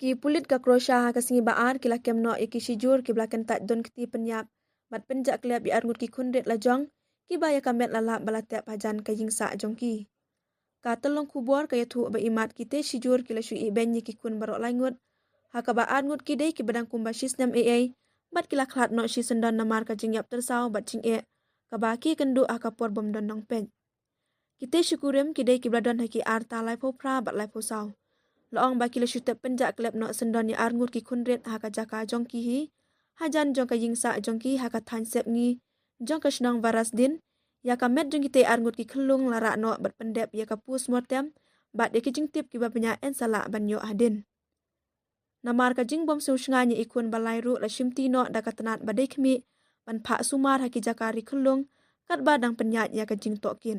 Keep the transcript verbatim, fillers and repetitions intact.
Ki pulit ka Croatia ha ka sngi ba ar ki la kem noh ïa ki shijur kiba la kyntait don kti pynïap bad pynjah klep ïa arngut ki khun rit lajong kiba ïa ka met la lap ba la tep hajan ka ïing sah jong ki. Ka tyllong khubor ka ïathuh ba imat kitei shijur ki la shu ibeiñ ïa ki khun baroh laingut, ha kaba arngut ki dei kiba dang kumba shi snem ei ei bad ki la khlad noh shi syndon namar ka jingïap tyrsaw bad jingeh kaba ki kynduh ha ka por bym don nongpeit. Kitei shi kurim ki dei kiba la don ha ki arta laiphew phra bad laiphew saw. La ong ba ki la shu tep pynjah klep noh syndon ïa arngut ki khun rit ha ka jaka jong ki hi, hajan jong ka ïing sah jong ki ha ka thaiñ Sepngi jong ka shnong Varaždin. Ïa ka met jong kitei arngut ki khyllung la rah noh bad pyndep ïa ka post mortem bad ïa ki jingtip kiba bniah yn sa lah ban ïoh hadien. Namar ka jingbym sngewsynei ïa i khun ba lai ruh la shimti noh da ka tnat ba dei khmih ban phah sumar ha ki jaka ri khyllung katba dang pynïaid ïa ka jingtohkit.